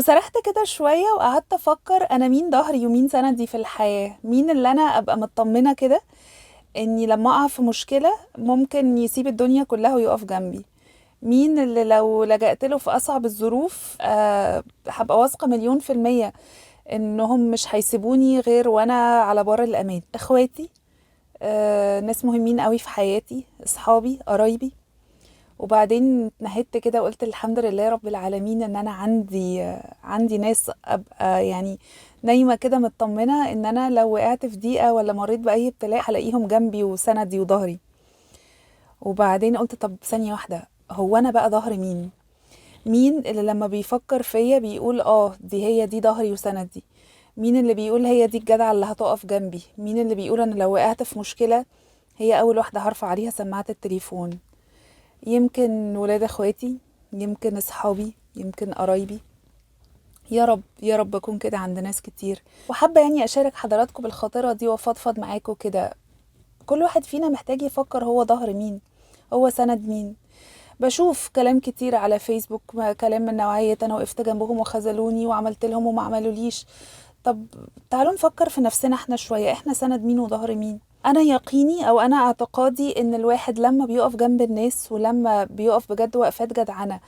سرحت كده شوية وقعدت أفكر أنا مين ظهري ومين سندي في الحياة، مين اللي أنا أبقى مطمنة كده إني لما أقع في مشكلة ممكن يسيب الدنيا كلها ويقف جنبي، مين اللي لو لجأت له في أصعب الظروف هبقى واثقة 1,000,000% إنهم مش هيسيبوني غير وأنا على بر الأمان. إخواتي، ناس مهمين قوي في حياتي، أصحابي، قرايبي. وبعدين اتنهدت كده وقلت الحمد لله رب العالمين ان انا عندي ناس ابقى نايمة كده مطمنه ان انا لو وقعت في ضيقه ولا مريت باي ابتلاء هلاقيهم جنبي وسندي وظهري. وبعدين قلت طب ثانية واحدة، هو انا بقى ظهر مين؟ مين اللي لما بيفكر فيا بيقول دي هي دي ظهري وسندي؟ مين اللي بيقول هي دي الجدعه اللي هتقف جنبي؟ مين اللي بيقول انا لو وقعت في مشكلة هي اول واحدة هرفع عليها سماعه التليفون؟ يمكن ولاد اخواتي، يمكن اصحابي، يمكن قرايبي. يا رب يا رب اكون كده عند ناس كتير. وحابة اشارك حضراتكم بالخاطره دي وافضفض معاكم كده. كل واحد فينا محتاج يفكر هو ظهر مين، هو سند مين. بشوف كلام كتير على فيسبوك، كلام من نوعية انا وقفت جنبهم وخذلوني وعملت لهم وما عملوليش. طب تعالوا نفكر في نفسنا احنا شوية، احنا سند مين وظهر مين؟ انا يقيني او انا اعتقادي ان الواحد لما بيقف جنب الناس ولما بيقف بجد وقفات جدعنة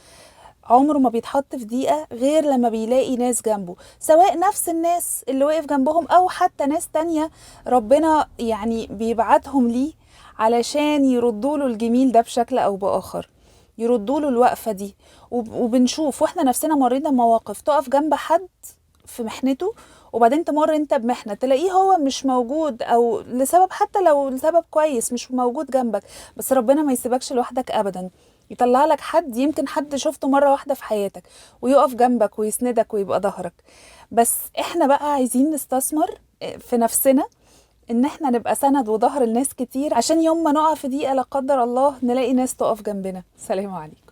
عمره ما بيتحط في ضيقة غير لما بيلاقي ناس جنبه، سواء نفس الناس اللي وقف جنبهم او حتى ناس تانية ربنا بيبعتهم ليه علشان يردوا له الجميل ده بشكل او باخر، يردوا له الوقفة دي. وبنشوف واحنا نفسنا مرينا مواقف تقف جنب حد في محنته وبعدين تمر انت بمحنة تلاقيه هو مش موجود، او لسبب حتى لو لسبب كويس مش موجود جنبك، بس ربنا ما يسيبكش لوحدك ابدا، يطلع لك حد يمكن حد شفته مرة واحدة في حياتك ويقف جنبك ويسندك ويبقى ظهرك. بس احنا بقى عايزين نستثمر في نفسنا ان احنا نبقى سند وظهر لناس كتير، عشان يوم ما نقع في ضيقة لا قدر الله نلاقي ناس تقف جنبنا. سلام عليكم.